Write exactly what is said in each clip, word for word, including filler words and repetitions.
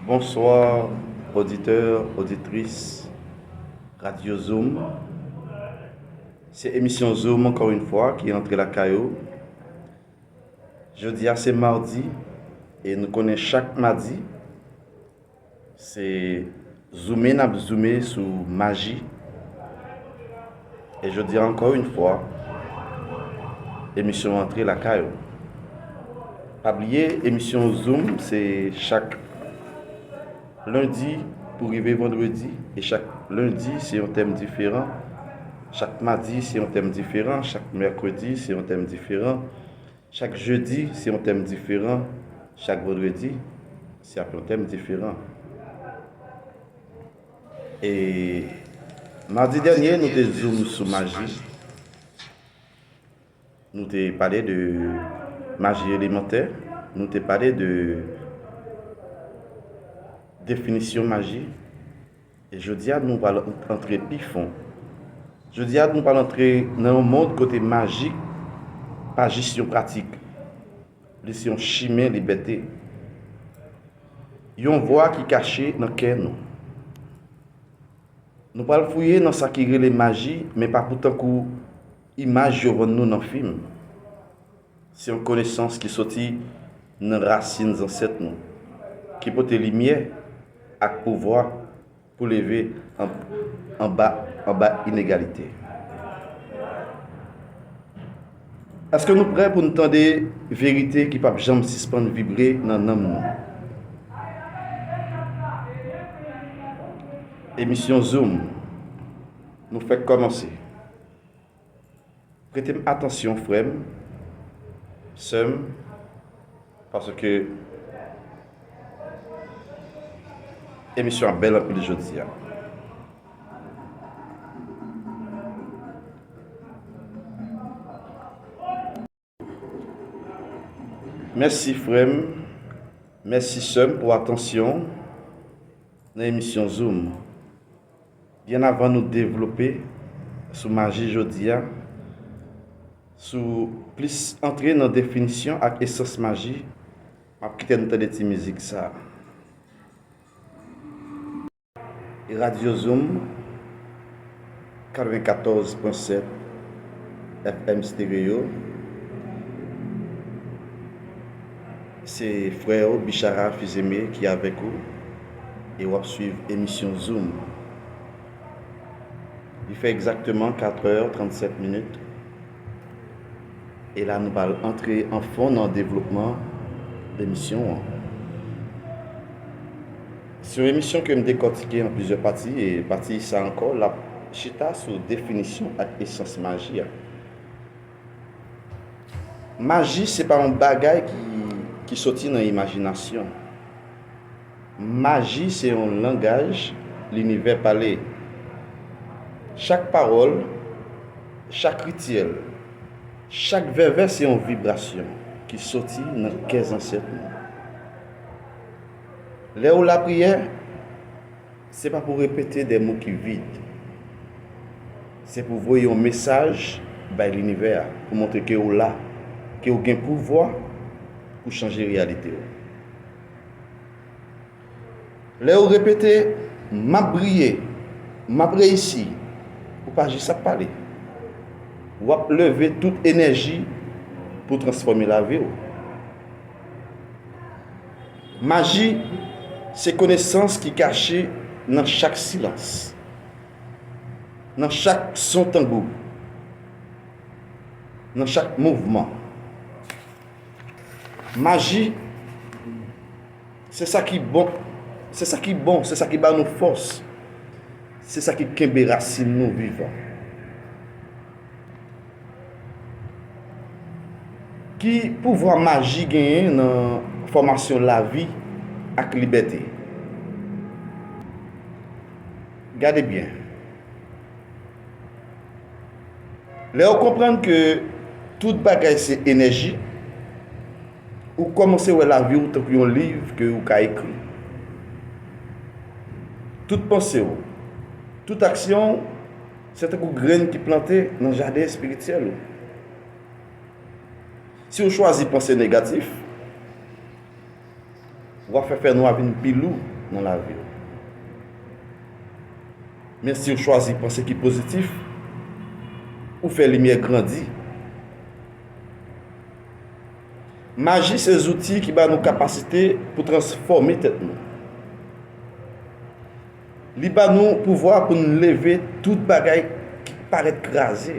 Bonswa, oditè, oditris Radyo Zoom. Se emisyon Zoom, ankò yon fwa, ki antre lakay ou. Jodi a se madi, e nou konnen chak madi, se zoume n ap zoume sou maji. E jodi a, ankò yon fwa, emisyon antre lakay ou. Pa bliye, emisyon Zoom, se chak lendi pou rive vandredi, e chak lendi, se yon tèm diferan. Chak madi, se yon tèm diferan. Chak mèkredi, se yon tèm diferan. Chak jedi, se yon tèm diferan. Chak vandredi, se ap yon tèm diferan. E madi dènye, nou te zoom sou maji. Nou te pale de maji elemantè. Nou te pale de definisyon maji. E jodi a, nou pral antre pi fon. Jodi a, nou pral antre nan yon mond kote maji pa jis yon pratik. Li se yon chimen libète. Yon vwa ki kache nan kè nou. Nou pral fouye nan sa ki rele maji, men pa pou tankou imaj yo vann nou nan fim. Se yon konesans ki soti nan rasin zansèt nou, ki pote limyè ak pouvwa pou leve an, anba, anba inegalite. Èske nou prè pou n tande verite ki p ap janm sispann vibre nan nanm nou? Emisyon Zoom, nou fèk kòmanse. Prete m atansyon, frè m, sè m, paske emisyon an bèl anpil jodi a. Mèsi, frè m. Mèsi, sè m, pou atansyon w nan emisyon Zoom. Byen avan nou devlope sou maji jodi a, sou plis antre nan definisyon ak esans maji, m ap kite nou tande ti mizik sa a. E Radyo Zoom, katrevenkatòz pwen sèt F M Stereo. Se frè w Bichara Fils-Aimé ki avèk ou, e w ap swiv emisyon Zoom. Li fè egzakteman katrè trannsèt minit. E la, nou pral antre an fon nan devlopman emisyon an. Se yon emisyon ke m dekòtike an plizyè pati, e pati sa ankò, l ap chita sou definisyon ak esans maji a. Maji se pa yon bagay ki, ki soti nan imajinasyon. Maji se yon langaj linivè pale. Chak pawòl, chak rityèl, chak vèvè se yon vibrasyon ki soti nan kè zansèt nou. Lè w lapriyè, se pa pou repete de mo ki vid. Se pou voye yon mesaj bay linivè a, pou montre ke w la, ke w gen pouvwa pou chanje reyalite w. Lè w repete, "M ap briye, m ap reyisi," ou pa jis ap pale. W ap leve tout enèji pou transfòme lavi w. Maji se konesans ki kache nan chak silans, nan chak son tanbou, nan chak mouvman. Maji, se sa ki bon, se sa ki bon, se sa ki ba nou fòs, se sa ki kenbe rasin nou vivan. Ki pouvwa maji genyen nan fòmasyon lavi ak libète? Gade byen. Lè w konprann ke tout bagay se enèji, ou kòmanse wè lavi w tankou yon liv ke ou ka ekri. Tout panse w, tout aksyon w, se tankou grenn ki plante nan jaden espirityèl ou. Si w chwazi panse negatif, w ap fè fènwa vin pi lou. nan lavi w. Men si w chwazi panse ki pozitif, ou fè limyè grandi. Maji se zouti ki ba nou kapasite pou transfòme tèt nou. Li ba nou pouvwa pou n leve tout bagay ki parèt kraze,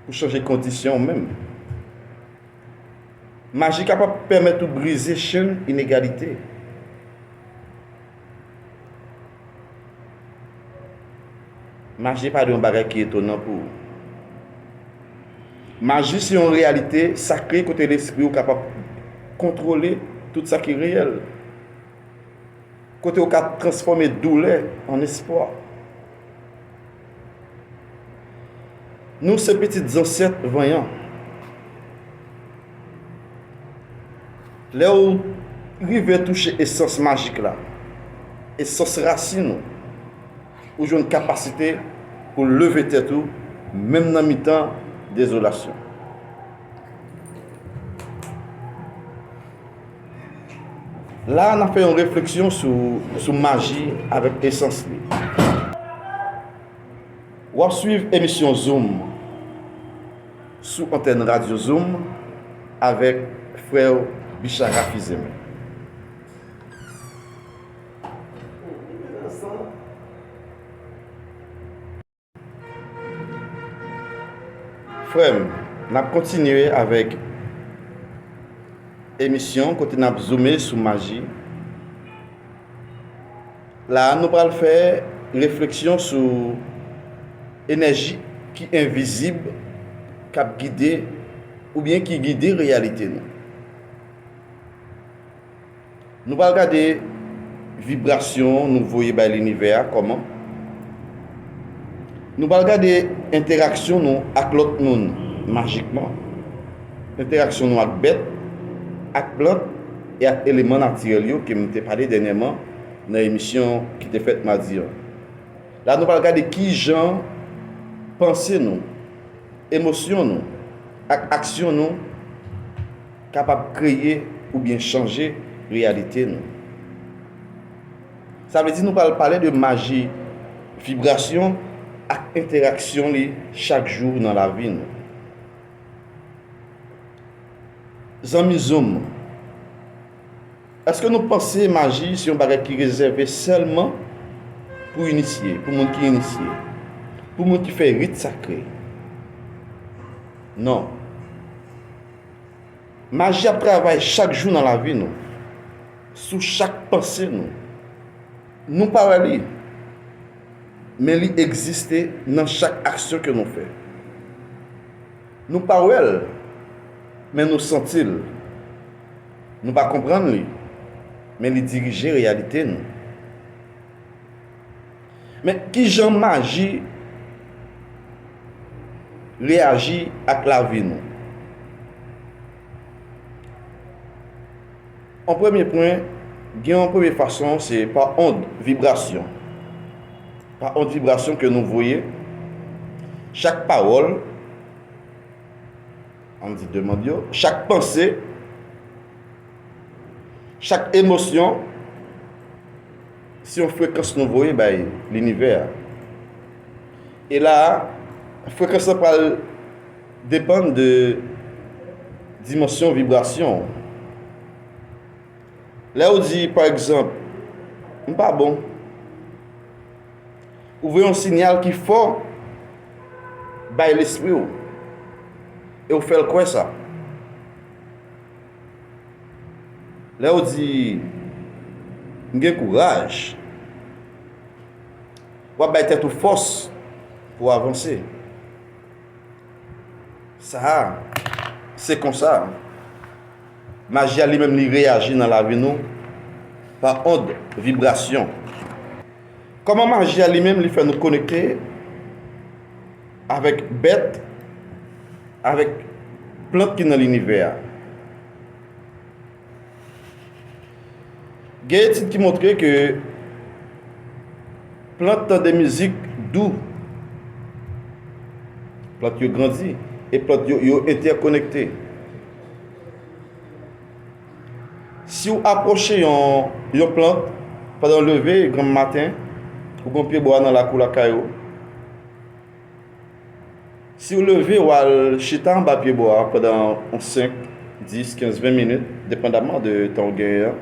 pou chanje kondisyon w menm. Maji kapab pèmèt ou brize chenn inegalite. Maji pa de yon bagay ki etonan pou ou. Maji se yon reyalite sakre kote lespri w kapab kontwole tout sa ki reyèl. Kote w ka transfòme doulè an espwa. Nou se pitit zansèt vanyan. Lè w rive touche esans majik la, esans rasin ou, ou jwenn kapasite pou leve tèt ou, menm nan mitan dezolasyon. La a, n ap fè yon refleksyon sou, sou maji avèk esans li. W ap swiv emisyon Zoom sou antèn Radyo Zoom avèk frè w Bichara Fizeme. Frè m, n ap kontinye avèk emisyon kote n ap zoome sou maji. La a, nou pral fè refleksyon sou enèji ki envizib k ap gide oubyen ki gide reyalite nou. Nou pral gade vibrasyon nou voye bay linivè a kòman. Nou pral gade entèraksyon nou ak lòt moun majikman. Entèraksyon nou ak bèt, ak plant e ak eleman natirèl yo ke m te pale dènyèman nan emisyon ki te fèt madi an. La nou pral gade kijan panse nou, emosyon nou ak aksyon nou kapab kreye oubyen chanje reyalite nou. Sa vle di nou pral pale de maji vibrasyon ak entèraksyon li chak jou nan lavi nou. Zanmi Zoom, èske nou panse maji se yon bagay ki rezève sèlman pou inisye, pou moun ki inisye, pou moun ki fè rit sakre? Non. Maji ap travay chak jou nan lavi nou, sou chak panse nou. Nou pa wè li, men li egziste nan chak aksyon ke nou fè. Nou pa wè l, men nou santi l. Nou pa konprann li, men li dirije reyalite nou. Men kijan maji reyaji ak lavi nou? An premye pwen, gen yon premye fason, se pa ond vibrasyon. Pa ond vibrasyon ke nou voye. Chak pawòl, ann di demann yo, chak panse, chak emosyon, se yon frekans nou voye bay linivè a. E la a, frekans lan pral depann de dimansyon vibrasyon w. Lè w di, pa egzanp, "M pa bon," ou voye yon siyal ki fò bay lespri w, e w fè l kwè sa. Lè w di, "M gen kouraj," w ap bay tèt ou fòs pou w avanse. Sa a, se konsa maji a li menm li reyaji nan lavi nou pa ond vibrasyon. Kòman maji a li menm li fè nou konekte avèk bèt, avèk plant ki nan linivè a? Gen etid ki montre ke plant tande mizik dou. Plant yo grandi e plant yo, yo entèkonekte. Si w apwoche yon, yon plant pandan w leve granm maten, ou gen yon pyebwa nan lakou lakay ou, si w leve, w al chita anba pyebwa a pandan yon senk, dis, kenz, ven minit, depandaman de tan w genyen an,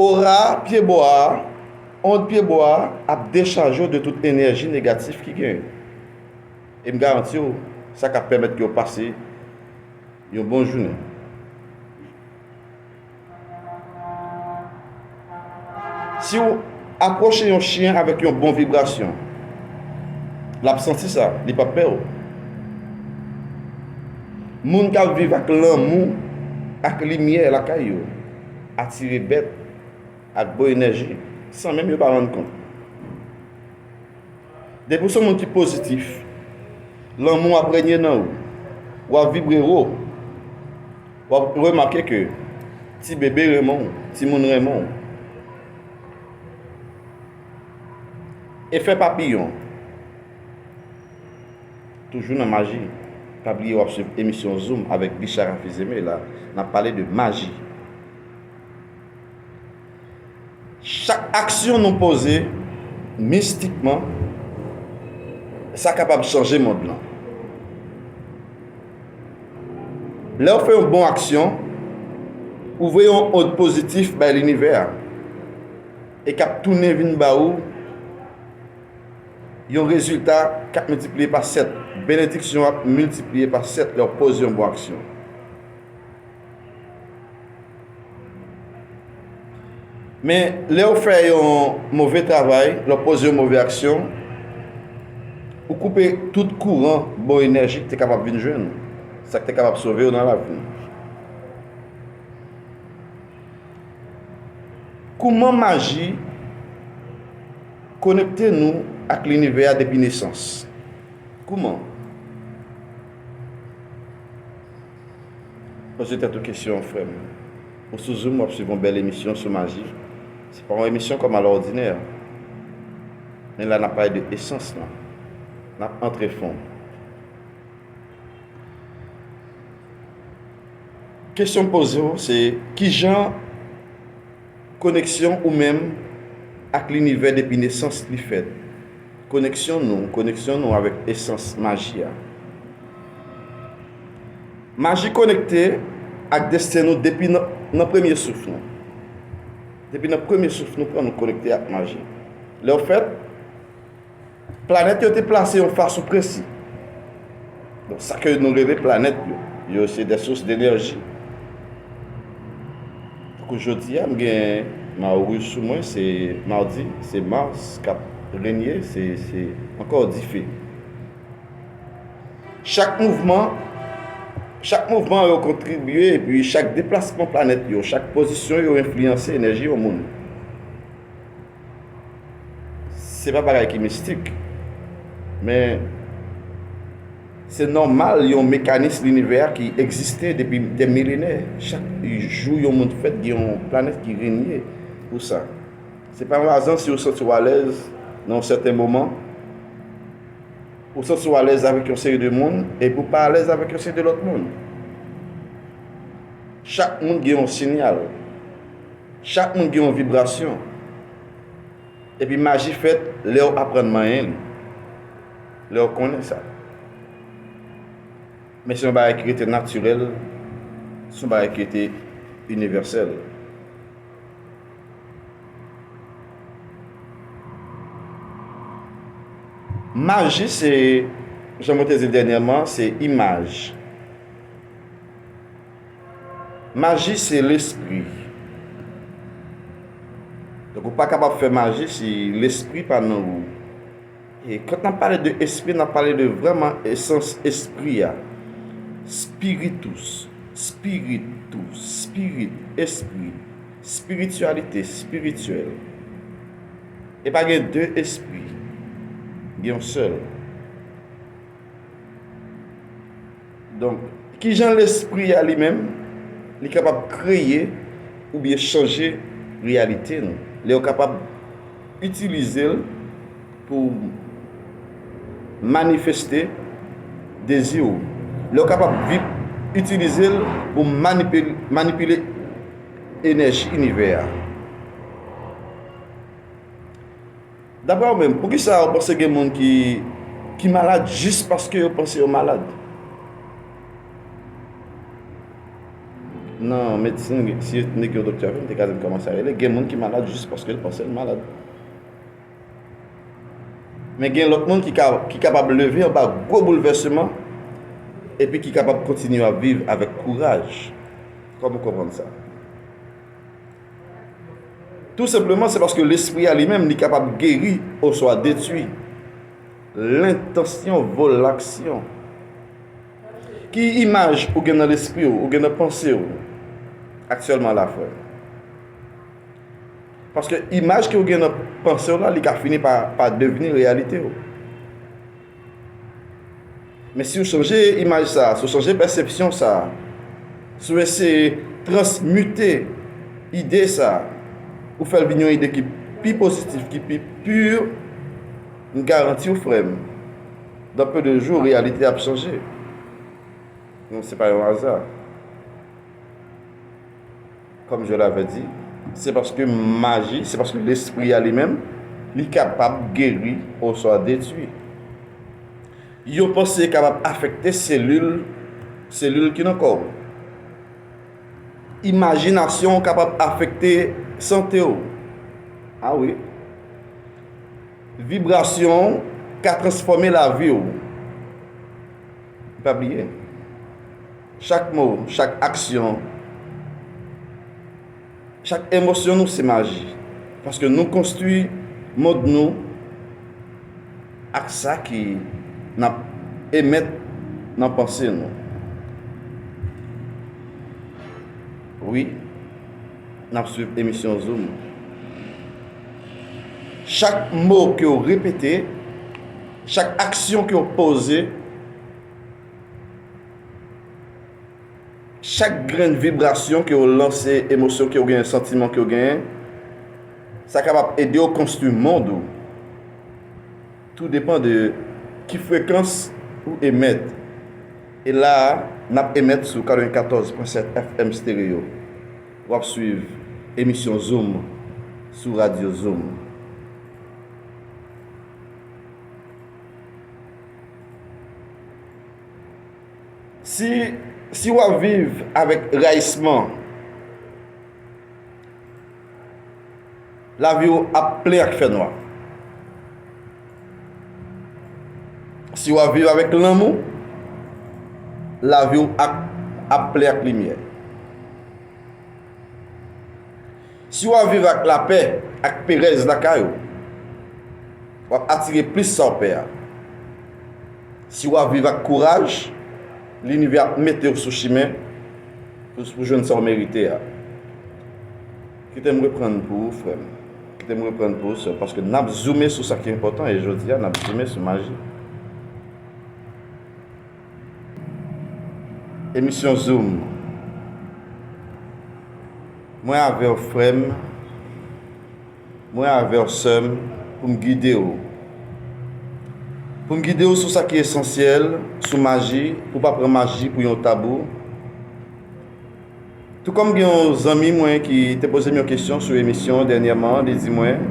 ora pyebwa a, ond pyebwa a ap dechaje w de tout enèji negatif ki genyen. E m garanti w, sa k ap pèmèt ke w pase yon bon jounen. Si w apwoche yon chen avèk yon bon vibrasyon, l ap santi sa, li p ap pè w. Moun k ap viv ak lanmou, ak limyè lakay yo, atire bèt ak bon enèji, san menm yo pa rann kont. Depi w se yon moun ki pozitif, lanmou ap renye nan ou, w ap vibre wo, w ap remake ke ti bebe renmen w, timoun renmen w. Efè papiyon. Toujou nan maji. Pa bliye w ap swiv emisyon Zoom avèk Bichara Fils-Aimé la, n ap pale de maji. Chak aksyon nou poze mistikman, sa kapab chanje mond lan. Lè w fè yon bon aksyon, ou voye yon ond pozitif bay linivè a, e k ap tounen vin ba ou yon rezilta k ap miltipliye pa sèt. Benediksyon ap miltipliye pa sèt lè w poze yon bon aksyon. Men, lè w fè yon move travay, lè w poze yon move aksyon, ou koupe tout kouran bon enèji ki te kapab vin jwenn ou, sa k te kapab sove w nan lavi. Kouman maji konekte nou ak linivè a depi nesans? Kouman? Poze tèt ou kesyon an, frè m. Ou sou Zoom, w ap swiv yon bèl emisyon sou maji. Se pa yon emisyon kòm alòdinè. Men la, n ap pale de esans lan. N ap antre fon. Kesyon m poze w, se kijan koneksyon ou menm ak linivè depi nesans li fèt? Koneksyon nou, koneksyon nou avèk esans maji a. Maji konekte ak desten nou depi nan, nan premye souf nou. Depi nan premye souf nou pran, nou konekte ak maji. Lè w fèt, planèt yo te plase yon fason presi. Bon, sa ke nou rele planèt yo, yo se de sous denèji. Tankou jodi a, m gen Mauri sou mwen, se madi, se Mars k ap renye, se, se ankò dife. Chak mouvman, chak mouvman yo kontribye, epi chak deplasman planèt yo, chak pozisyon yo enfliyanse enèji yon moun. Se pa bagay ki mistik, men se nòmal yon mekanis linivè ki egziste depi dè milenè. Chak jou yon moun fèt, gen yon planèt ki renye pou sa. Se pa yon aza si w santi w alèz nan yon sèten moman, ou santi w alèz avèk yon seri de moun, epi w pa alèz avèk yon seri de lòt moun. Chak moun gen yon sinyal. Chak moun gen yon vibrasyon. Epi maji fèt lè w aprann manyen li. Lè w konnen sa. Men se yon bagay ki rete natirèl, se yon bagay ki rete inivèsèl. Maji se, jan mwen te di l dènyèman, se imaj. Maji se lespri. Donk, ou pa kapab fè maji si lespri pa nan ou. E kan n ap pale de espri, n ap pale de vrèman esans espri a. Spiritus, spiritus, spirit, espri, spirityalite, spirityèl. E pa gen de espri, gen yon sèl. Donk, kijan lespri a li menm, li kapab kreye oubyen chanje reyalite nou? Lè w kapab itilize l pou manifeste dezi w. Lè w kapab vib-, itilize l pou manipil-, manipile enèji inivè a. Daprè w menm, poukisa w panse gen moun ki, ki malad jis paske yo panse yo malad? Nan medsin, si nèg yo doktè, m te ka di m kòman sa rele, gen moun ki malad jis paske l panse l malad. Men gen lòt moun ki ka, ki kapab leve anba gwo boulvèsman epi ki kapab kontinye ap viv avèk kouraj. Kòman w konprann sa? Tou senpleman, se paske lespri a li menm, li kapab geri oswa detwi. Lentansyon vo laksyon. Ki imaj ou gen nan lespri w, ou gen nan panse w aktyèlman la, frè? Paske imaj ke w gen nan panse w la, li ka fini pa, pa devni reyalite w. Men si w chanje imaj sa, si w chanje pèsepsyon sa, si w eseye transmite ide sa, ou fè l vin yon ide ki pi pozitif, ki pi pur, m garanti w, frè m, dans peu de jours, reyalite ap chanje. Non, se pa yon aza. Comme je l'avais dit, se paske maji, se paske lespri a li menm, li kapab geri oswa detwi. Yon panse kapab afekte selil, selil ki nan kò w. Imajinasyon w kapab afekte sante w. A wi. Vibrasyon w ka transfòme lavi w. Pa bliye, chak mo, chak aksyon, chak emosyon nou se maji. Paske nou konstwi mond nou ak sa ki n ap emèt nan panse nou. Wi, n ap swiv emisyon Zoom. Chak mo ke w repete, chak aksyon ke w poze, chak grenn vibrasyon ke w lanse, emosyon ke w genyen, santiman ke w genyen, sa kapab ede w konstwi mond ou. Tou depann de ki frekans ou emèt. E la a, n ap emèt sou katrevenkatòz pwen sèt F M Stereo. W ap swiv emisyon Zoom sou Radyo Zoom. Si, si w ap viv avèk rayisman, lavi w ap plen ak fènwa. Si w ap viv avèk lanmou, lavi w ap, ap plen ak limyè. Si w ap viv ak lapè, ak perèz lakay ou, w ap atire plis sa w pè a. Si w ap viv ak kouraj, linivè ap mete w sou chimen pou, pou jwenn sa w merite a. Kite m reprann pou ou, frè m. Kite m reprann pou ou, sè m, paske n ap zoome sou sa ki enpòtan, e jodi a, n ap zoome sou maji. Emisyon Zoom. Mwen avè w, frè m. Mwen avè w, sè m, pou m gide w. Pou m gide w sou sa ki esansyèl, sou maji, pou w pa pran maji pou yon tabou. Tou kòm gen yon zanmi mwen ki te poze m yon kesyon sou emisyon dènyèman, li di mwen,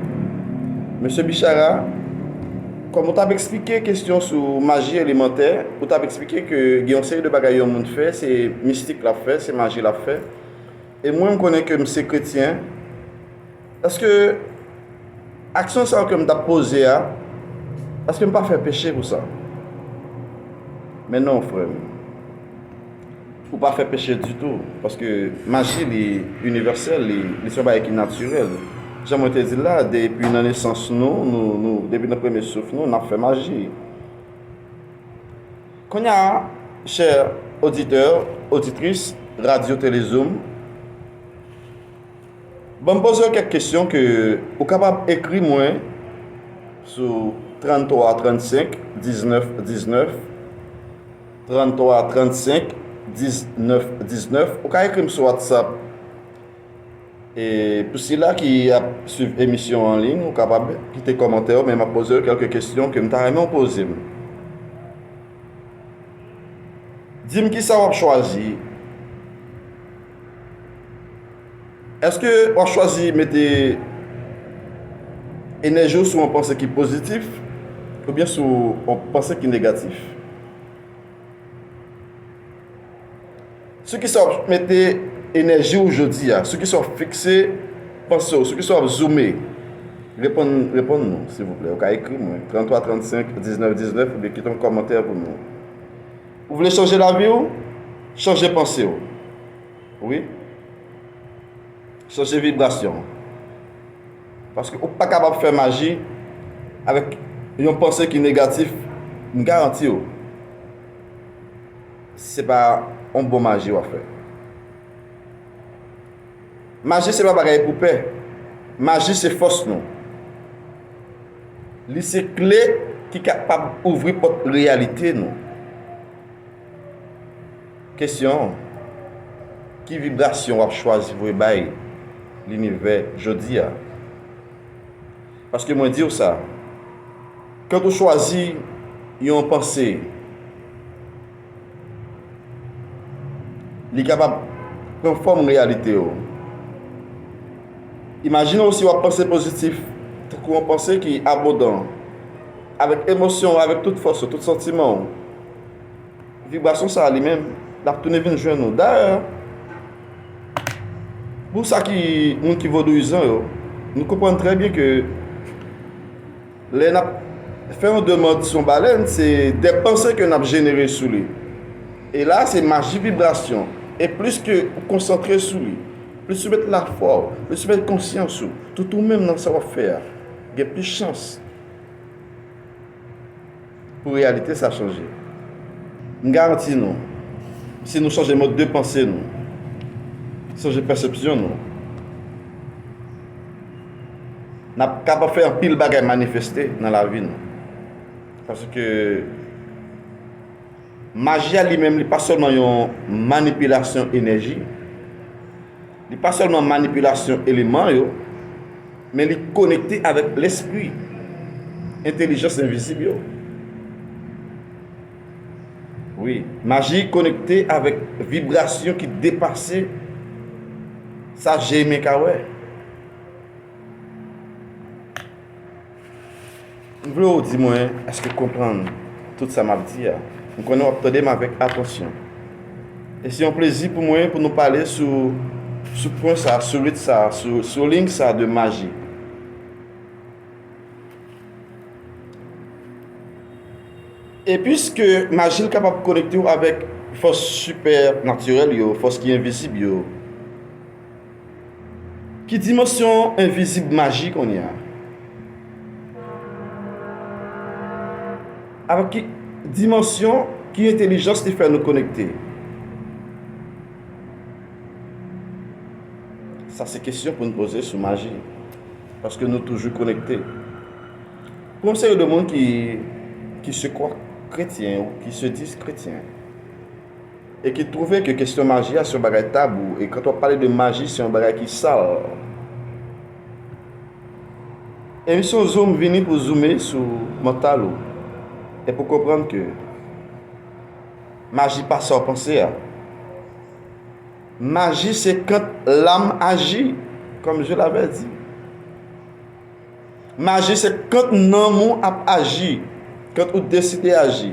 Mesye Bichara, kòm ou t ap eksplike kesyon sou maji elemantè, ou t ap eksplike ke gen yon seri de bagay yon moun fè, se mistik l ap fè, se maji l ap fè. E mwen, m konnen ke m se kretyen. Èske aksyon sa yo ke m t ap poze a, èske m pa fè peche pou sa? Men non, frè m. Ou pa fè peche ditou, paske maji li inivèsèl, li, li se yon bagay ki natirèl. Jan mwen te di l la, depi nan nesans nou, nou, nou, depi nan premye souf nou, n ap fè maji. Kounye a, chè oditè, oditris Radyo Tele Zoom, ban m poze w kèk kesyon ke ou kapab ekri mwen sou tranntwa trannsenk diznèf diznèf, tranntwa trannsenk diznèf diznèf. Ou ka ekri m sou WhatsApp. E pou sila ki ap swiv emisyon an liy, ou kapab kite kòmantè w, men m ap poze w kèlke kesyon ke m ta renmen w poze m. Di m kisa w ap chwazi. Èske w ap chwazi mete enèji w sou yon panse ki pozitif oubyen sou yon panse ki negatif? Sou kisa w ap mete enèji w jodi a? Sou kisa w ap fikse panse w? Sou kisa w ap zoume? Reponn, reponn nou, silvouplè. Ou ka ekri mwen, trannntwa trannsenk diznèf diznèf, oubyen kite yon kòmantè pou nou. Ou vle chanje lavi w? Chanje panse w. Wi. Chanje vibrasyon. Paske ou pa kapab fè maji avèk yon panse ki negatif, m garanti w, se pa yon bon maji w ap fè. Maji se pa bagay pou pè. Maji se fòs nou. Li se kle ki kapab ouvri pòt reyalite nou. Kesyon, ki vibrasyon w ap chwazi voye bay linivè jodi a? Paske mwen di w sa, kan ou chwazi yon panse, li kapab pran fòm reyalite w. Imajine w si w ap panse pozitif, tankou yon panse ki abondan, avèk emosyon w, avèk tout fòs ou, tout santiman w. Vibrasyon sa a li menm, l ap tounen vin jwenn ou. Dayè, pou sa ki, moun ki vodouyizan yo, nou konprann trè byen ke lè n ap fè yon demann sou yon balèn, se de panse ke n ap jenere sou li. E la, se maji vibrasyon. E plis ke ou konsantre sou li, plis ou met lafwa w, plis ou met konsyans ou, tout ou menm nan sa w ap fè a, gen plis chans pou reyalite sa chanje. M garanti nou, si nou chanje mòd de panse nou, chanje pèsepsyon nou, n ap kapab fè anpil bagay manifeste nan lavi nou. Paske maji a li menm, li pa sèlman yon manipilasyon enèji, li pa sèlman manipilasyon eleman yo, men li konekte avèk lespri, entèlijans envizib yo. Wi, maji konekte avèk vibrasyon ki depase sa je imen ka wè. M vle w di mwen, èske w konprann tout sa m ap di a? M konnen w ap tande m avèk atansyon. E se yon plezi pou mwen pou nou pale sou, sou pwen sa, sou rit sa, sou, sou liy sa de maji. E piske maji l kapab konekte w avèk fòs sipènatirèl yo, fòs ki envizib yo, ki dimansyon envizib maji kounye a? Avèk ki dimansyon, ki entèlijans li fè nou konekte? Sa se kesyon pou n poze sou maji. Paske nou toujou konekte. Pou yon seri de moun ki, ki se kwè kretyen ou ki se di kretyen, e ki twouve ke kesyon maji a se yon bagay tabou, e kan w ap pale de maji, se yon bagay ki sal. Emisyon Zoom vini pou zoume sou mantal ou, e pou konprann ke maji pa sa w panse a. Maji se quand l'âme agit, comme je l'avais dit. Maji se quand nanm ou ap aji, quand ou deside aji.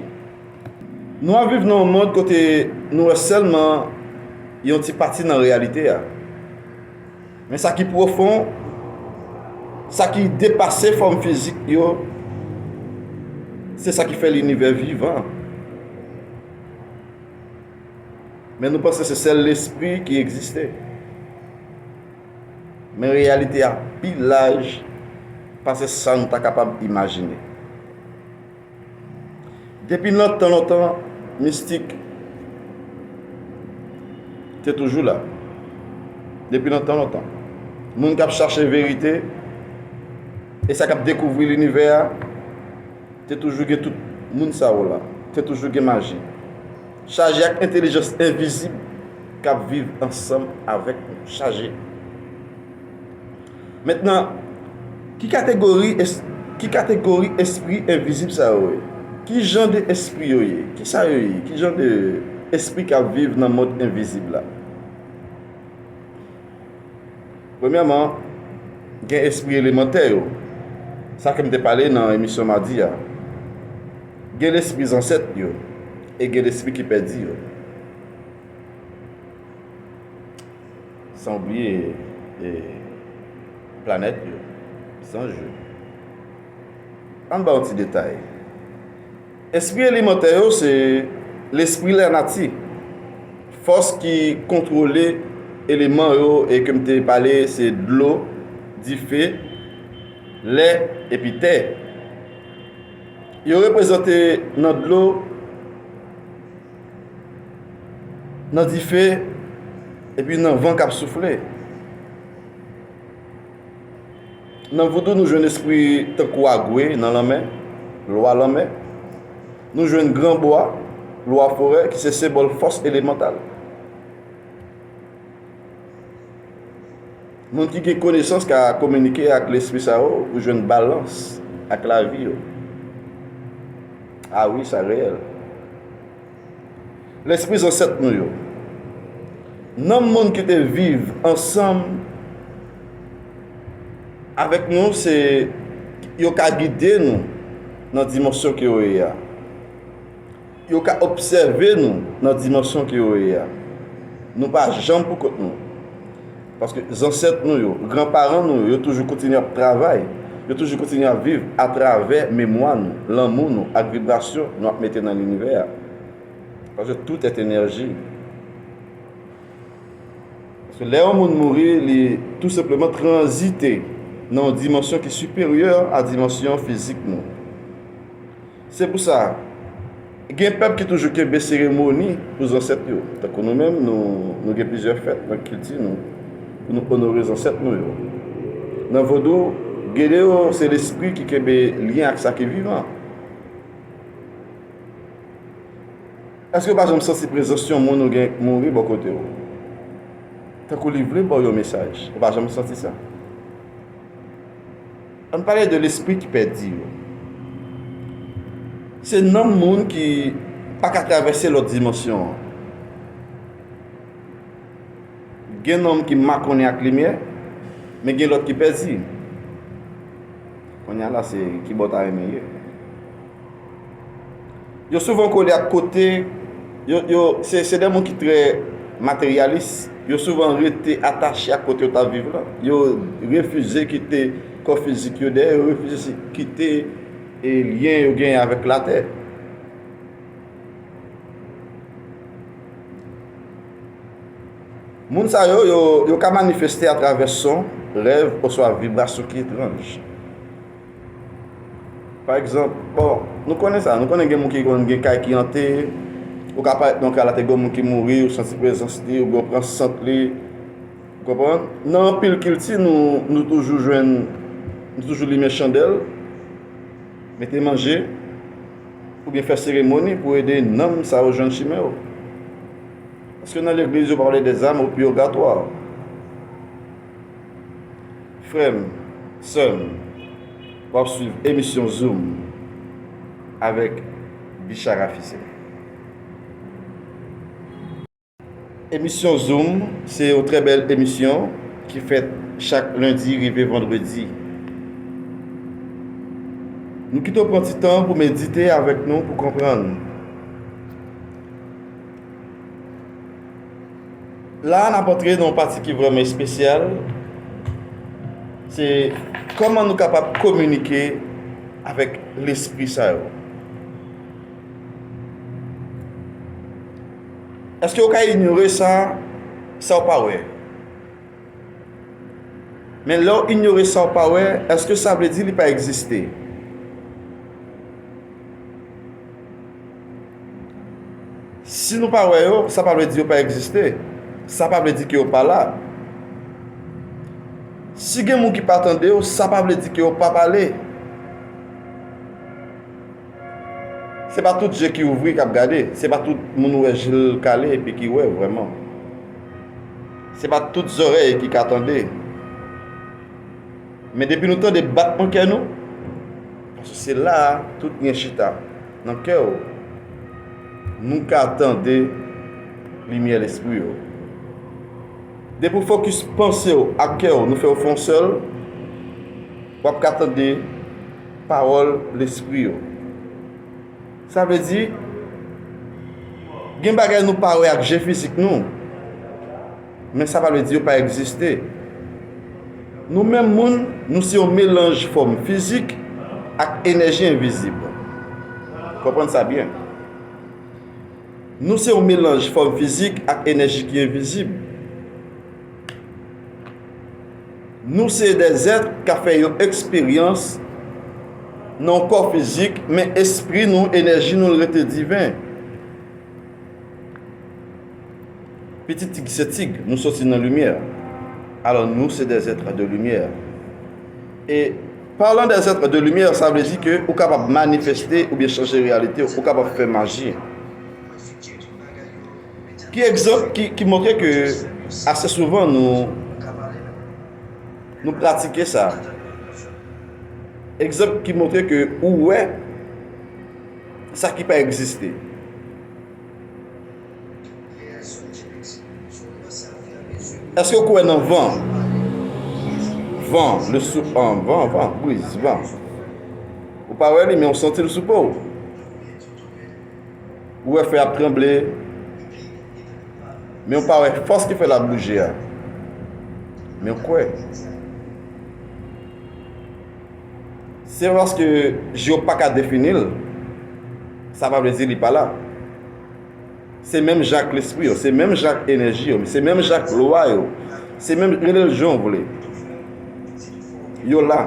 Nou ap viv nan yon mond kote nou wè sèlman yon ti pati nan reyalite a. Men sa ki pwofon, sa ki depase fòm fizik yo, se sa ki fè linivè vivan. Men nou panse se sèl lespri ki egziste. Men reyalite a pi laj pase sa nou ta kapab imajine. Depi lontan, lontan, mistik te toujou la. Depi lontan, lontan. Moun k ap chache verite, e sa k ap dekouvri linivè a, te toujou gen tout moun sa yo la. Te toujou gen maji. Chaje ak entèlijans envizib k ap viv ansanm avèk nou. Chaje. Mentnan, ki kategori es-, ki kategori espri envizib sa yo ye? Ki jan de espri yo ye? Ki sa yo ye? Ki jan de, Espri k ap viv nan mond envizib la. Premyèman, gen espri elemantè yo. Sa ke m te pale nan emisyon madi a. Gen lespri zansèt yo e gen lespri ki pèdi yo. San bliye, e, planèt yo, zanj yo. Ann ba yon ti detay. Espri elemantè yo se lespri lanati. Fòs ki kontwole eleman yo e ke m te pale se dlo, dife, lè epi tè. Yo reprezante nan dlo, nan dife, epi nan van k ap soufle. Nan voudou, nou jwenn espri tankou agwe nan lanmè, lwa lanmè. Nou jwenn granbwa, lwa forè, ki se senbòl fòs elemantal. Moun ki gen konesans ka kominike ak lespri sa yo pou jwenn balans ak lavi yo. A wi, sa reyèl. Lespri zansèt nou yo. Nanm moun ki te viv ansanm avèk nou, se yo ka gide nou nan dimansyon ke yo ye a. Yo ka obsève nou nan dimansyon ke yo ye a. Nou pa janm pou kont nou. Paske zansèt nou yo, granparan nou yo, yo toujou kontinye ap travay. Yo toujou kontinye ap viv atravè memwa nou, lanmou nou ak vibrasyon nou ap mete nan linivè a. Paske tout est énergie. Paske lè yon moun mouri, li tou senpleman tranzite nan yon dimansyon ki siperyè a dimansyon fizik nou. Se pou sa, gen pèp ki toujou kenbe seremoni pou zansèt yo. Tankou nou menm, nou, nou gen plizyè fèt nan kilti nou, pou nou onore zansèt nou yo. Nan vodou, gede yo se lespri ki kenbe lyen ak sa ki vivan. Èske w pa janm santi prezans yon moun ou gen k mouri bò kote w? Tankou li vle ba w yon mesaj. Ou pa janm santi sa? Ann pale de lespri ki pèdi yo. Se nanm moun ki pa ka travèse lòt dimansyon an. Gen nanm ki makonnen ak limyè, men gen lòt ki pèdi. Kounye a la, se ki bò w ta renmen ye. Yo souvan kole ak kote, yo, yo, se, se de moun ki trè materyalis. Yo souvan rete atache ak kote yo t ap viv la. Yo refize kite kò fizik yo dèyè, yo refize kite, e, lyen yo genyen avèk latè. Moun sa yo, yo, yo ka manifeste atravè son, rèv, oswa vibrasyon ki etranj. Pa egzanp, bon, nou konnen sa, nou konnen gen moun ki konn gen kay ki ante, ou ka parèt nan kay la, te gen moun ki mouri, ou santi prezans li, oubyen ou pran sant li. Ou konprann? Nan anpil kilti, nou, nou toujou jwenn, nou toujou limen chandèl, mete manje, oubyen fè seremoni pou ede nanm sa yo jwenn chimen yo. Paske nan legliz, yo pa pale de zam o purgatwa. Frè m, sè m, w ap swiv emisyon Zoom avèk Bichara Fise. Emisyon Zoom se yon trè bèl emisyon ki fèt chak lendi rive vandredi. Nou kite w pran ti tan pou medite avèk nou, pou konprann. La a, n ap antre nan yon pati ki vrèman espesyal. Se kòman nou kapab kominike avèk lespri sa yo. Èske w ka inyore sa, sa w pa wè? Men lè w inyore sa w pa wè, èske sa vle di li pa egziste? Si nou pa wè yo, sa pa vle di yo pa egziste. Sa pa vle di ke yo pa la. Si gen moun ki pa tande w, sa pa vle di ke yo pa pale. Se pa tout je ki ouvri k ap gade. Se pa tout moun ou wè je l kale epi ki wè vrèman. Se pa tout zòrèy ki ka tande. Men depi nou tande batman kè nou, paske se la a tout lyen chita, nan kè w, nou ka tande limyè lespri yo. Depi w fokis panse w ak kè w, nou fè yo fè yon sèl, w ap ka tande pawòl lespri yo. Sa vle di, gen bagay nou pa wè ak je fizik nou, men sa pa vle di yo pa egziste. Nou menm moun, nou se yon melanj fòm fizik ak enèji envizib. Konprann sa byen. Nou se yon melanj fòm fizik ak enèji ki envizib. Nou se de zèt k ap fè yon eksperyans nan yon kò fizik, men espri nou, enèji nou, l rete diven. Pitit tig se tig, nou soti nan limyè. Alò, nou se de zèt de limyè. E, palan de zèt de limyè, sa vle di ke ou kapab manifeste oubyen chanje reyalite, ou kapab fè maji. Ki egzanp ki, ki montre ke ase souvan nou, nou pratike sa? Egzanp ki montre ke ou wè sa ki pa egziste. Èske w kwè nan van? Van, le sou, an, van, van, briz, van. Ou pa wè li, men w santi l sou po w. Ou wè fèy ap tranble, men w pa wè fòs ki fè l ap bouje a. Men w kwè. Se paske je w pa ka defini l, sa pa vle di li pa la. Se menm jan ak lespri yo, se menm jan ak enèji yo, se menm jan ak lwa yo, se menm, rele l jan w vle. Yo la.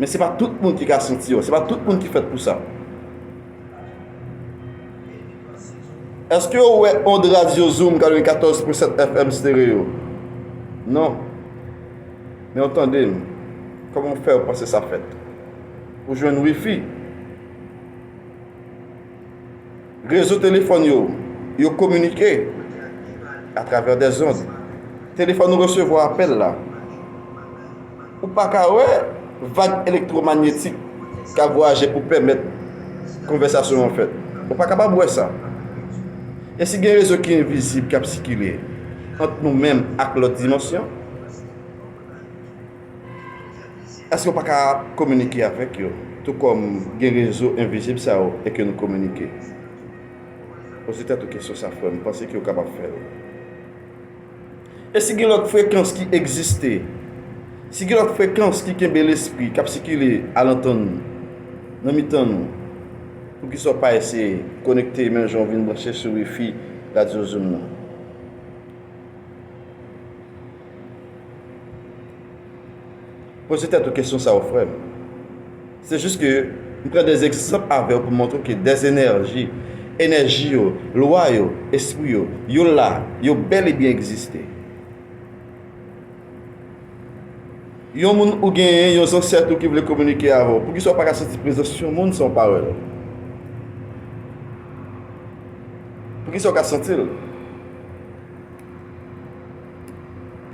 Men se pa tout moun ki ka santi yo, se pa tout moun ki fèt pou sa. Èske w wè ond radyo Zoom katrevenkatòz pwen sèt F M stereo? Non. Men w tande m. Kòman w fè w panse sa fèt? Ou jwenn wifi. Rezo telefòn yo, yo kominike atravè dè zond. Telefòn ou resevwa apèl la. Ou pa ka wè vag elektwomanyetik k ap vwayaje pou pèmèt konvèsasyon an fèt. Ou pa kapab wè sa. E si gen rezo ki envizib k ap sikile ant nou menm ak lòt dimansyon, èske w pa ka kominike avèk yo? Tou kòm gen rezo envizib sa yo e ke nou kominike. Poze tèt ou kesyon sa, frè m, panse ke w kapab fè l. E si gen lòt frekans ki egziste? Si gen lòt frekans ki kenbe lespri k ap sikile alantan nou, nan mitan nou, poukisa w pa eseye konekte menm jan w vin branche sou wifi radyo Zoom nan? Poze tèt ou kesyon sa yo, frè m. Se jis ke m pran de egzanp avè w pou montre w ke de enèji, enèji yo, lwa yo, espri yo, yo la, yo bèl e byen egziste. Yon moun ou genyen, yon zansèt ou ki vle kominike avè w, poukisa w pa ka santi prezans yon moun san w pa wè l? Poukisa w ka santi l?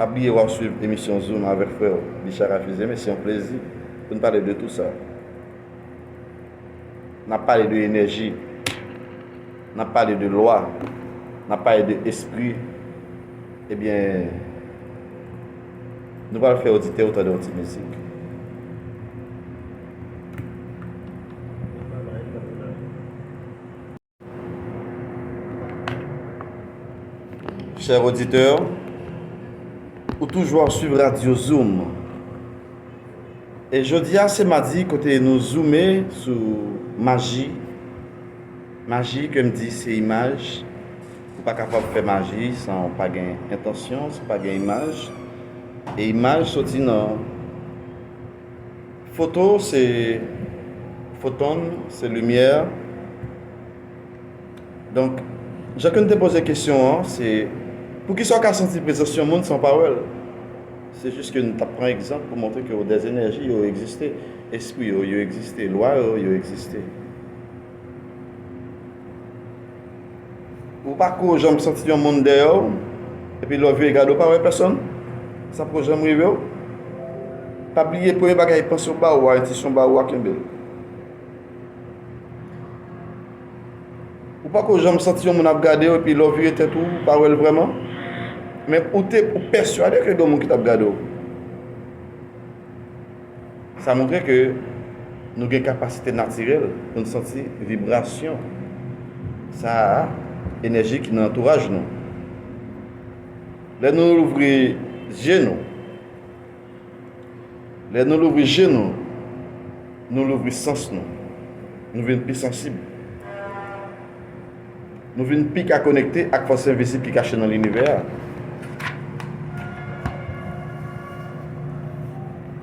Pa bliye w ap swiv emisyon Zoom avèk frè w Bicha Rafizeme, se yon plezi pou n pale de tou sa. N ap pale de enèji, n ap pale de lwa, n ap pale de espri. Ebyen, nou pral fè oditè yo tande yon ti mizik. Chè oditè, ou toujou ap swiv Radyo Zoom. E jodi a se madi kote nou zoume sou maji. Maji ke m di se imaj. Ou pa kapab fè maji san w pa gen entansyon, san w pa gen imaj. E imaj soti nan foto, se foton, se limyè. Donk, jan ke n te poze kesyon an, se poukisa w ka santi prezans yon moun san w pa wè l? Se jis ke n t ap pran egzanp pou montre ke de enèji yo egziste, espri yo, yo egziste, lwa yo, yo egziste. Ou pako janm santi yon moun dèyè w, epi lè w vire gade, w pa wè pèsonn? Sa poko janm rive w? Pa bliye, premye bagay panse w ba ou a, entwisyon ba ou a, kenbe l. Ou pako janm santi yon moun ap gade w, epi lè w vire tèt ou, ou pa wè l vrèman? Men ou te, ou pèswade ke gen yon moun ki t ap gade w. Sa montre ke nou gen kapasite natirèl pou n santi vibrasyon sa a, enèji ki nan antouraj nou. Lè nou louvri je nou, lè nou louvri je nou, nou louvri sans nou. Nou vin pi sansib. Nou vin pi ka konekte ak fòs envizib ki kache nan linivè a.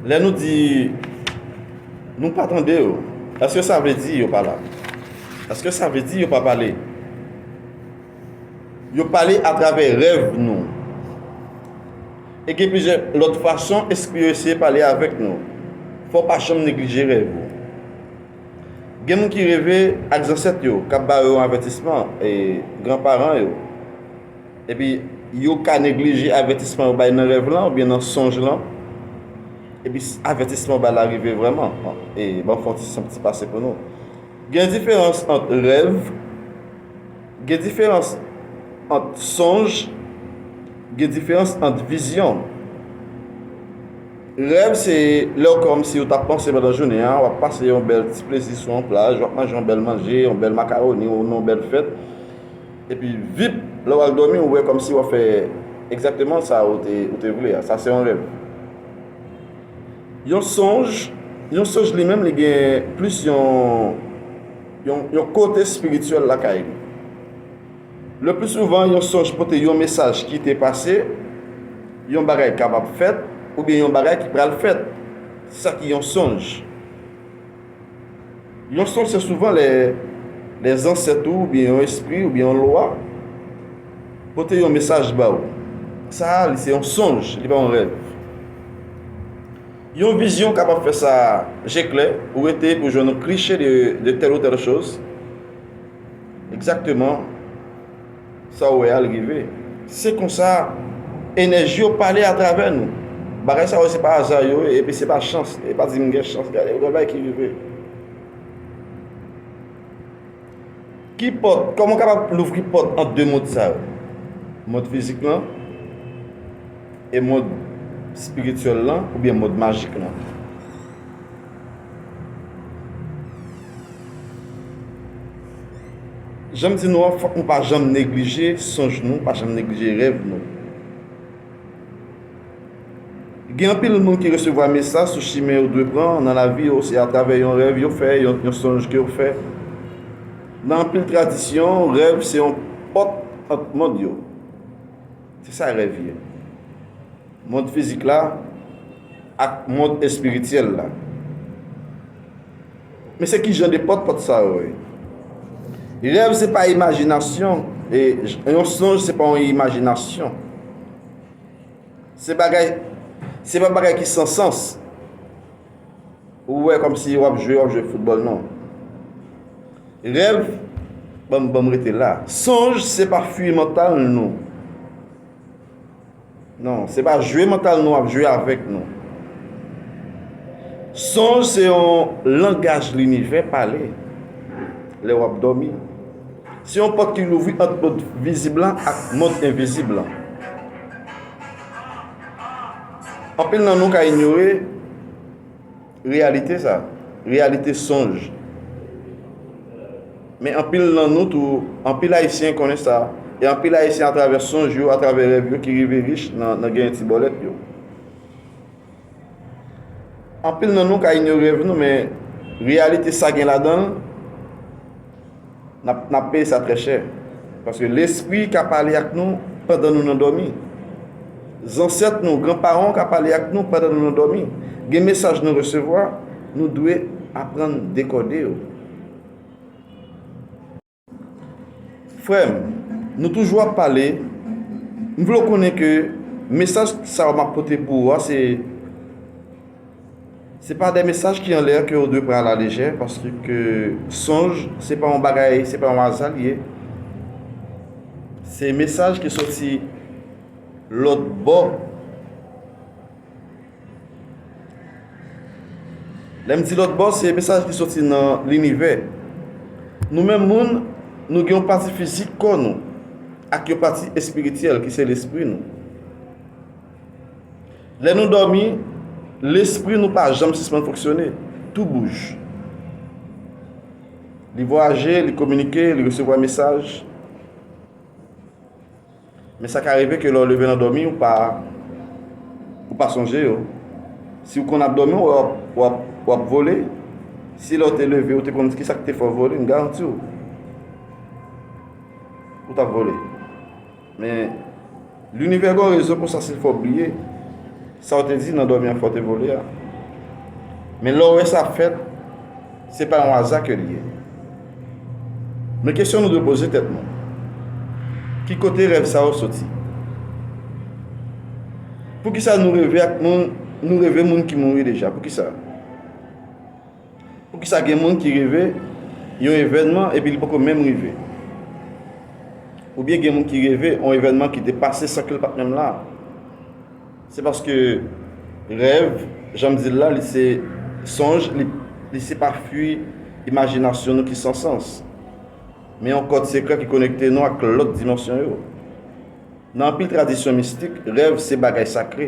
Lè nou di nou pa tande yo, èske sa vle di yo pa la? Èske sa vle di yo pa pale? Yo pale atravè rèv nou. E gen plizyè lòt fason espri yo eseye pale avèk nou. Fò w pa janm neglije rèv ou. Gen moun ki reve ak zansèt yo k ap ba yo yon avètisman, e, granparan yo. Epi yo ka neglije avètisman yo bay nan rèv lan oubyen nan sonj lan. Epi s- avètisman yo bay la rive vrèman. E ban m fè yon ti, ti pase pou nou. Gen diferans ant rèv, gen diferans ant sonj, gen diferans ant vizyon. Rèv se lè w kòmsi w t ap panse pandan jounen an, w ap pase yon bèl ti plezi sou yon plaj, w ap manje yon bèl manje, yon bèl makawoni, ou nan yon bèl fèt. Epi vip, lè w al dòmi, ou wè kòmsi w ap fè egzakteman sa ou te, ou te vle a. Sa se yon rèv. Yon sonj, yon sonj li menm li gen plis yon, yon, yon kote espirityèl lakay li. Le pli souvan, yon sonj pote yon mesaj ki te pase, yon bagay kapab fèt, oubyen yon bagay ki pral fèt. Se sa ki yon sonj. Yon sonj se souvan lè, lè zansèt ou, oubyen yon espri, oubyen yon lwa pote yon mesaj ba ou. Sa a, li se yon sonj, li pa yon rèv. Yon vizyon kapab fè sa je klè, ou rete pou jwenn yon kliche de, de tèl ou tèl choz. Egzakteman, sa w wè a, l rive. Se konsa, enèji yo pale atravè nou. Bagay sa yo, se pa aza yo, epi se pa chans. E pa di m gen chans, gade, gade bagay ki rive. Ki pòt, kòman w kapab louvri pòt ant de mond sa yo? Mond fizik lan e mond espirityèl lan, oubyen mond majik lan? Jan m di nou an, fòk nou pa janm neglije sonj nou, pa janm neglije rèv nou. Gen anpil moun ki resevwa mesaj sou chimen yo dwe pran nan lavi yo, se atravè yon rèv yo fè, yon, yon sonj ke yo fè. Nan anpil tradisyon, rèv se yon pòt ant mond yo. Se sa rèv ye. Mond fizik la ak mond espirityèl la. Men se ki jan de pòt pòt sa yo ye? Rèv se pa imajinasyon, e j- yon sonj se pa yon imajinasyon. Se bagay, se pa bagay ki san sans. Ou wè kòmsi w ap jwe, w ap jwe foutbòl, non. Rèv, ban m, ban m rete la. Sonj, se pa fwi mantal nou. Non, se pa jwe mantal nou ap jwe avèk nou. Sonj se yon langaj linivè pale lè w ap dòmi. Se yon pòt ki louvri ant mond vizib lan ak mond envizib lan. Anpil nan nou ka inyore reyalite sa, reyalite sonj. Men anpil nan nou tou, anpil Ayisyen konnen sa. E anpil Ayisyen atravè sonj yo, atravè rèv yo ki rive rich nan, nan genyen ti bòlèt yo. Anpil nan nou ka inyore rèv nou, men reyalite sa gen ladan l, n ap, n ap peye sa trè chè. Paske lespri ka pale ak nou pandan nou nan dòmi. Zansèt nou, granparan w ka pale ak nou pandan nou nan dòmi. Gen mesaj nou resevwa, nou dwe aprann dekode yo. Frè m, nou toujou ap pale. M vle w konnen ke mesaj sa yo m ap pote pou ou a, se, se pa de mesaj ki anlè ke w dwe pran alalejè, paske sonj, se pa yon bagay, se pa yon aza l ye. Se mesaj ki soti lòt bò. Lè m di lòt bò, se mesaj ki soti nan linivè. Nou menm moun, Nou gen yon pati fizik kò nou ak yon pati espirityèl ki se lespri nou. Lè nou dòmi, lespri nou pa janm sispann fonksyone. Tou bouj. Li vwayaje, li kominike, li resevwa mesaj. Men sa ka rive ke lè w leve nan dòmi, ou pa, ou pa sonje yo. Si w konn ap dòmi, w ap, w ap, w ap vole. Si lè w te leve, ou te konn ki sa k te fè w vole, m garanti w, ou t ap vole. Men, linivè gen yon rezon pou sa, se fè w bliye sa w te di nan dòmi an, fè w te vole a. Men lè w wè sa fèt, se pa yon aza ke l ye. Men kesyon nou dwe poze tèt nou, ki kote rèv sa yo soti? Poukisa nou reve ak moun, nou reve moun ki mouri deja? Poukisa? Poukisa gen moun ki reve yon evènman epi li poko menm rive? Oubyen gen moun ki reve yon evènman ki te pase san ke l pa t menm la? Se paske rèv, jan m di l la, li se sonj, li, li se pa fwi imajinasyon nou ki san sans. Men yon kòd sekrè ki konekte nou ak lòt dimansyon yo. Nan anpil tradisyon mistik, rèv se bagay sakre.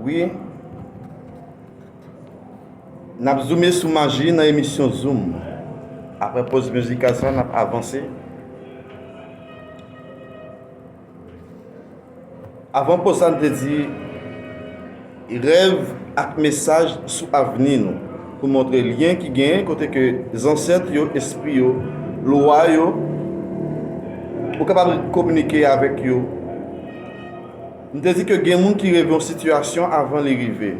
Wi, n ap zoume sou maji nan emisyon Zoom. Apre poz mizikal sa, n ap avanse. Avan poz sa, n te di, rèv ak mesaj sou avni nou, pou montre lyen ki genyen kote ke zansèt yo, espri yo, lwa yo, ou kapab kominike avèk yo. M te di ke gen moun ki reve yon sitiyasyon avan li rive.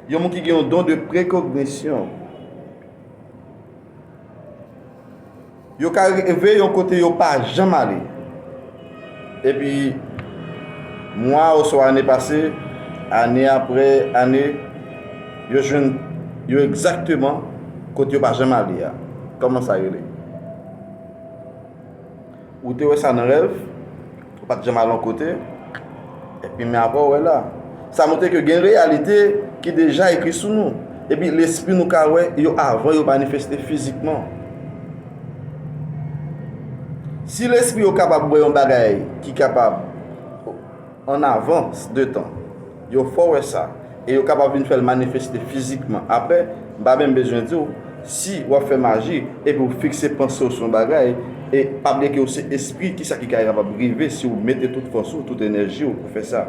Yon moun ki gen yon don de prekognisyon. Yo ka reve yon kote yo pa janm ale. Epi, mwa oswa ane pase, ane apre ane, yo jwenn yo egzakteman kote yo pa janm ale a. Kòman sa rele? Ou te wè sa nan rèv, ou pa t janm al yon kote, epi men apre w wè la. Sa montre ke gen reyalite ki deja ekri sou nou. Epi lespri nou ka wè yo avan yo manifeste fizikman. Si lespri yo kapab wè yon bagay ki kapab an avans de tan, yo fè w wè sa, e yo kapab vin fè l manifeste fizikman apre, m pa menm bezwen di w, si w ap fè maji, epi w fikse panse w sou yon bagay, e pa bliye ke w se espri, kisa ki ka kapab rive si w mete tout fòs ou, tout enèji w pou fè sa?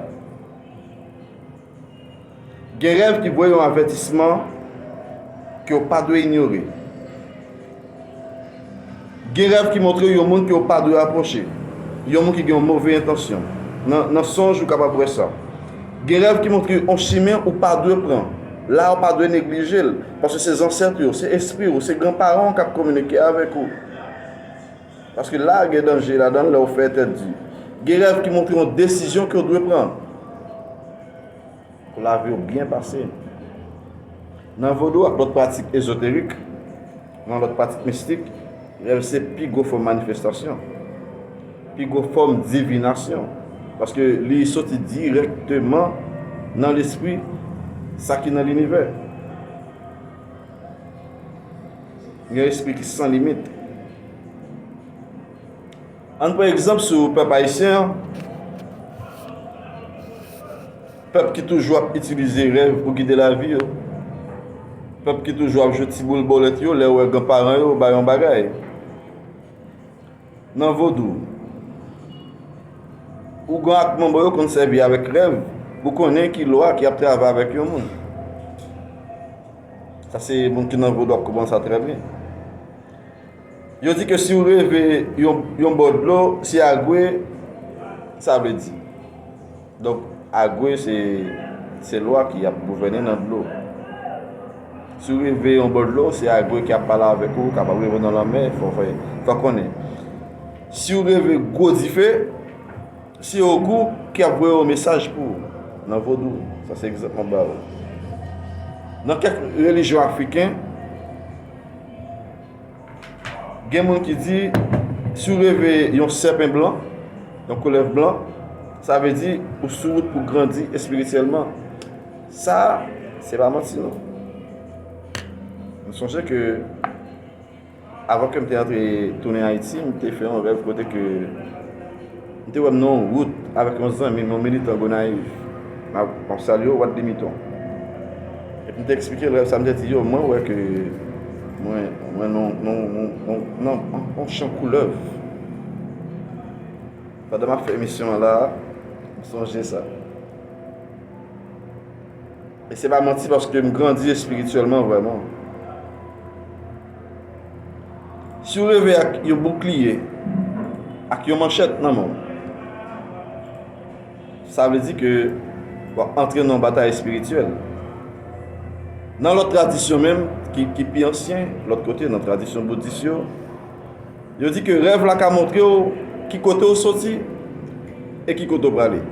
Gen rèv ki voye yon avètisman ke w pa dwe inyore. Gen rèv ki montre yon moun ke w pa dwe apwoche, yon moun ki gen yon move entansyon. Nan, nan sonj, ou kapab wè sa. Gen rèv ki montre yon chimen ou pa dwe pran. La, ou pa dwe neglije l, paske se zansèt ou yo, se espri ou, se granparan w k ap kominike avèk ou. Paske la, gen danje ladan l lè w fè tèt di. Gen rèv ki montre yon desizyon ke w dwe pran pou lavi w byen pase. Nan vodou ak lòt pratik ezoterik, nan lòt pratik mistik, rèv se pi gwo fòm manifestasyon, pi gwo fòm divinasyon, paske li soti dirèkteman nan lespri, sa ki nan linivè. Yon espri ki san limit. Ann pran egzanp sou pèp ayisyen an, pèp ki toujou ap itilize rèv pou gide lavi yo, pèp ki toujou ap jwe ti boul bòlèt yo lè yo wè granparan yo ba yo yon bagay. Nan vodou, ougan ak manbo yo konn sèvi avèk rèv pou konnen ki lwa ki ap travay avèk yon moun. Sa se moun ki nan vodou ap konprann sa trè byen. Yo di ke si w reve yon, yon bò dlo, se agwe, sa vle di. Donk, agwe se, se lwa ki ap gouvène nan dlo. Si w reve yon bò dlo, se agwe ki ap pale avèk ou, kapab reve nan lanmè, fò, fò, fò konnen. Si w reve gwo dife, se ogou ki ap voye yon mesaj pou ou nan vodou. Sa se egzanp mwen ba ou. Nan kèk relijyon afriken, gen moun ki di, si w reve yon sèpen blan, yon koulèv blan, sa vle di ou sou wout pou grandi espirityèlman. Sa, se pa manti non. M sonje ke avan ke m te antre tounen Ayiti, m te fè yon rèv kote ke m te wè m nan yon wout avèk yon zanmi m, yon militan Gonayiv. M ap, m ap salye w, Wadley Miton. Epi m te eksplike l rèv sa, m te di yo, mwen wè ke mwen, mwen nan, nan, nan, nan, nan yon chan koulèv. Pandan m ap fè emisyon an la, m sonje sa. E se pa manti paske m grandi espirityèlman vrèman. Si w reve ak yon boukliye, ak yon manchèt nan men w, sa vle di ke w ap antre nan yon batay espirityèl. Nan lòt tradisyon menm, ki, ki pi ansyen, lòt kote, nan tradisyon boudis yo, yo di ke rèv la ka montre w ki kote w soti e ki kote w prale.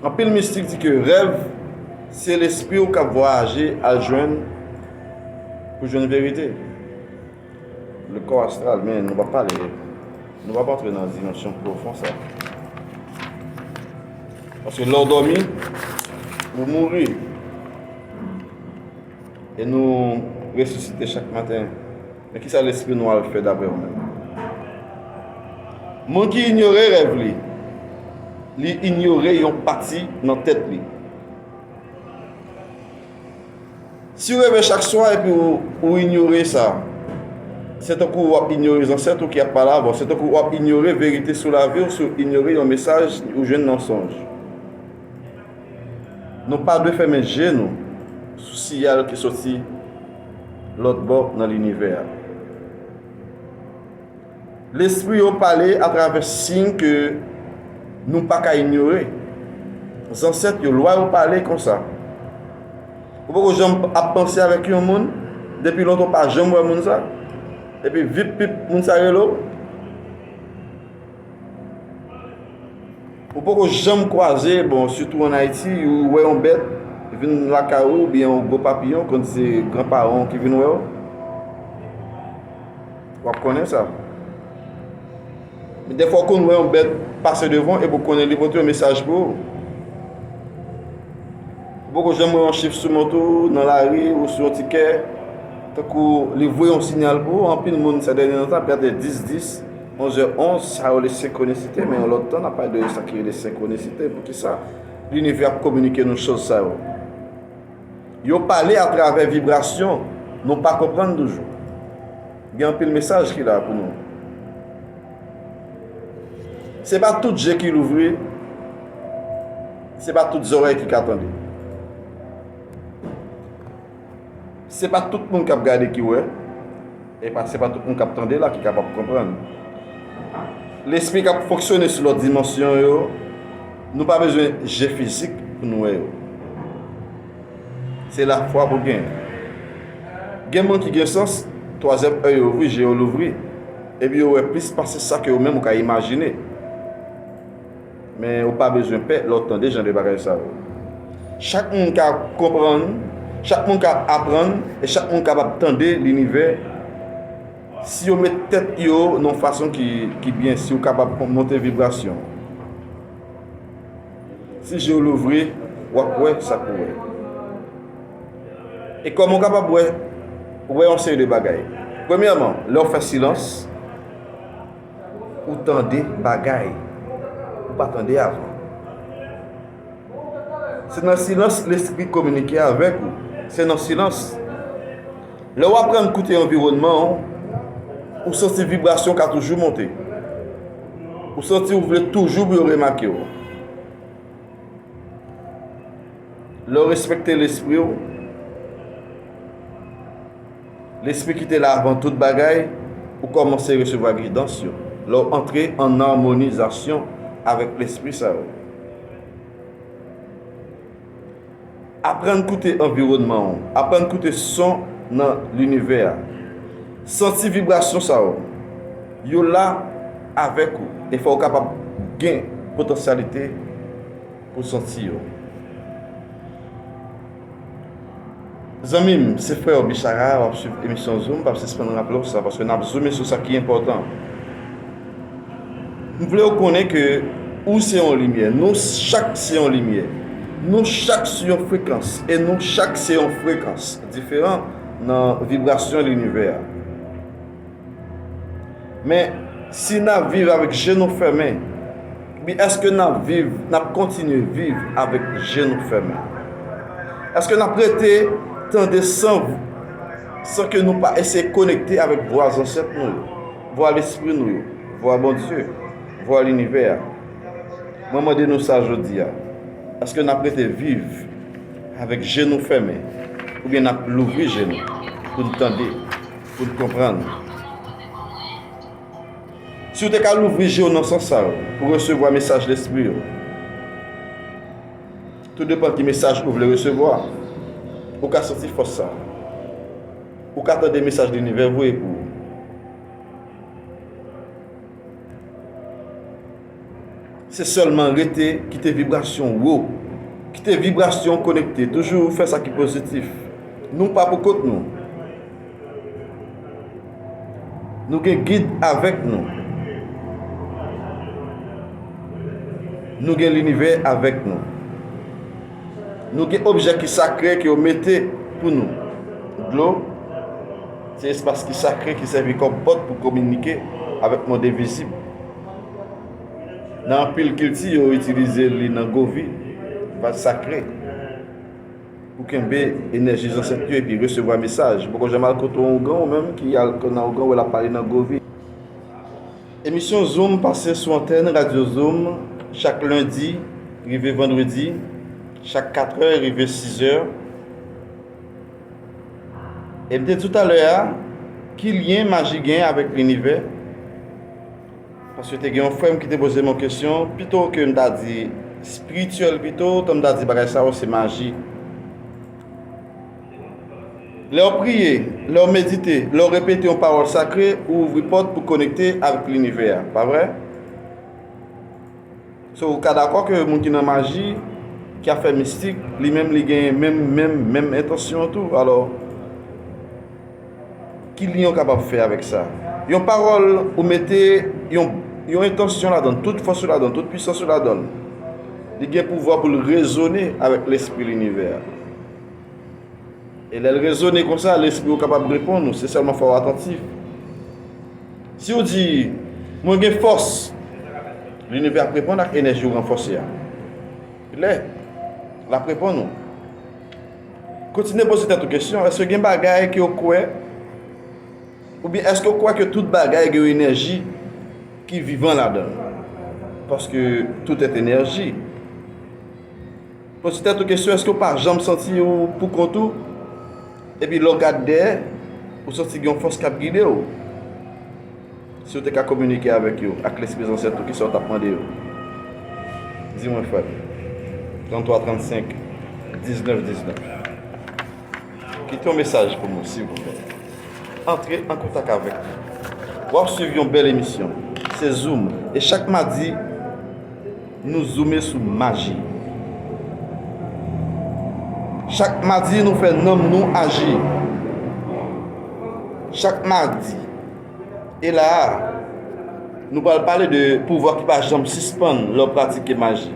Anpil mistik di ke rèv se lespri w k ap vwayaje al jwenn pou jwenn verite. Le corps astral, men nou p ap pale, nou p ap antre nan dimansyon pwofon sa. Paske lè w dòmi, ou mouri. E nou resisite chak maten. Men kisa lespri nou al fè daprè ou menm? Moun ki inyore rèv li, li inyore yon pati nan tèt li. Si w reve chak swa epi ou, ou inyore sa, se tankou w ap inyore zansèt ou ki ap pale avè w, se tankou w ap inyore verite sou lavi w, si w inyore yon mesaj ou jwenn nan sonj. Nou pa dwe fèmen je nou sou siyal ki soti lòt bò nan linivè a. Lespri yo pale atravè siy ke nou pa ka inyore. Zansèt yo, lwa yo pale konsa. Ou poko janm ap panse avèk yon moun, depi lontan w pa janm wè moun sa, epi vip pip moun sa rele w. Ou poko janm kwaze, bon, sitou ann Ayiti, ou wè yon bèt vin lakay ou, oubyen yon gwo papiyon, konn se granparan w ki vin wè w. W ap konnen sa. Men dèfwa w konn wè yon bèt pase devan w epi w konnen li pote yon mesaj pou ou. Ou poko janm wè yon chif sou moto w, nan lari, ou sou yon tikè, tankou li voye yon siyal pou ou. Anpil moun, sè dènye tan, ap gade dis dis, onzè onz, sa yo rele senkronisite, men yon lòt tan, n ap pale de sa ki rele senkronisite. Poukisa linivè ap kominike nou choz sa yo? Yo pale atravè vibrasyon nou pa konprann toujou. Gen anpil mesaj ki la pou nou. Se pa tout je ki louvri, se pa tout zòrèy ki ka tande. Se pa tout moun k ap gade ki wè, e pa, se pa tout moun k ap tande la ki kapab konprann. Lespri k ap fonksyone sou lòt dimansyon yo, nou pa bezwen je fizik pou nou wè yo. Se lafwa pou gen. Gen moun ki gen sans, twazyèm èy yo ouvri, je yo louvri, epi yo wè plis pase sa ke ou menm ou ka imajine. Men ou pa bezwen pè lè w tande jan de bagay sa yo. Chak moun ka konprann, chak moun ka aprann, e chak moun kapab tande linivè si yo met tèt yo nan yon fason ki, ki byen, si w kapab monte vibrasyon. Si je w louvri, w ap wè sa pou wè. E kòman w kapab wè, wè yon seri de bagay? Premyèman, lè w fè silans, ou tande bagay ou pa tande avan. Se nan silans lespri kominike avèk ou. Se nan silans. Lè w aprann koute anviwònman w, ou santi vibrasyon ka toujou monte. Ou santi ou vle toujou pou yo remake w. Lè w respekte lespri w, lespri ki te la avan tout bagay, ou kòmanse resevwa gidans yo. Lè w antre ann amonizasyon avèk lespri sa yo. Aprann koute anviwònman w, aprann koute son nan linivè a. Santi vibrasyon sa yo. Yo la avèk ou, e fò w kapab gen potansyalite pou w santi yo. Zanmi m, se frè w Bichara, w ap swiv emisyon Zoom, m p ap sispann raple w sa, paske n ap zoume sou sa ki enpòtan. M vle w konnen ke ou se yon limyè, nou chak se yon limyè. Nou chak sou yon frekans, e nou chak se yon frekans diferan nan vibrasyon linivè a. Men, si n ap viv avèk je nou fèmen, oubyen èske n ap viv, n ap kontinye viv avèk je nou fèmen? Èske n ap rete tande san, san ke nou pa eseye konekte avèk vwa zansèt nou yo, vwa lespri nou yo, vwa Bondye, vwa linivè a? Mwen mande nou sa jodi a. Èske n ap rete viv avèk je nou fèmen, oubyen n ap louvri je nou pou n tande, pou n konprann? Si w te ka louvri je w nan sans sa yo, pou resevwa mesaj lespri yo, tou depan ki mesaj ou vle resevwa, ou ka santi fòs sa. Ou ka tande mesaj linivè voye pou ou. Se sèlman rete, kite vibrasyon wo, kite vibrasyon konekte, toujou fè sa ki pozitif. Nou pa pou kont nou. Nou gen gid avèk nou. Nou gen linivè avèk nou. Nou gen objè ki sakre ke yo mete pou nou. Dlo, se espas ki sakre ki sèvi kòm pòt pou kominike avèk mond envizib. Nan anpil kilti, yo itilize li nan govi, vaz sakre, pou kenbe enèji zansèt yo epi resevwa mesaj. Ou poko janm al kote yon ougan, ou menm ki al nan ougan, ou wè l ap pale nan govi. Emisyon Zoom pase sou antèn Radyo Zoom chak lendi rive vandredi, chak katrè rive sizè. E m te di w talè a, ki lyen maji gen avèk linivè? Paske te gen yon frè m ki te poze m yon kesyon, pito ke m ta di espirityèl pito, tan m ta di bagay sa yo se maji. Lè w priye, lè w medite, lè w repete yon pawòl sakre, ou ouvri pòt pou konekte avèk linivè a, pa vre? So, ou ka dakò ke moun ki nan maji, ki ap fè mistik, li menm li gen menm, menm, menm entansyon an tou. Alò, ki lyen w kapab fè avèk sa? Yon pawòl, ou mete yon, yon entansyon ladan l, tout fòs ou ladan l, tout pwisans ou ladan l. Li gen pouvwa pou l rezone avèk lespri linivè a. E lè l rezone konsa, lespri w kapab reponn ou, se sèlman fò w atantif. Si w di, "Mwen gen fòs," linivè ap reponn ak enèji w ranfòse a. Klè, l ap reponn ou. Kontinye poze tèt ou kesyon, èske gen bagay ke w kwè, oubyen èske w kwè ke tout bagay gen yon enèji ki vivan ladan l? Paske tout est énergie. Poze tèt ou kesyon, èske w pa janm santi w poukont ou? Epi lè w gade dèyè, ou santi gen yon fòs k ap gide w? Si w te ka kominike avèk yo, ak lespri zansèt ou, kisa w t ap mande yo? Di mwen, frè m. Tranntwa trannsenk diznèf diznèf. Kite yon mesaj pou nou, silvouplè. Antre an kontak avèk nou. W ap swiv yon bèl emisyon. Se Zoom. E chak madi, nou zoome sou maji. Chak madi, nou fè nanm nou aji. Chak madi. E la a, nou pral pale de pouvwa ki pa janm sispann lè w pratike maji.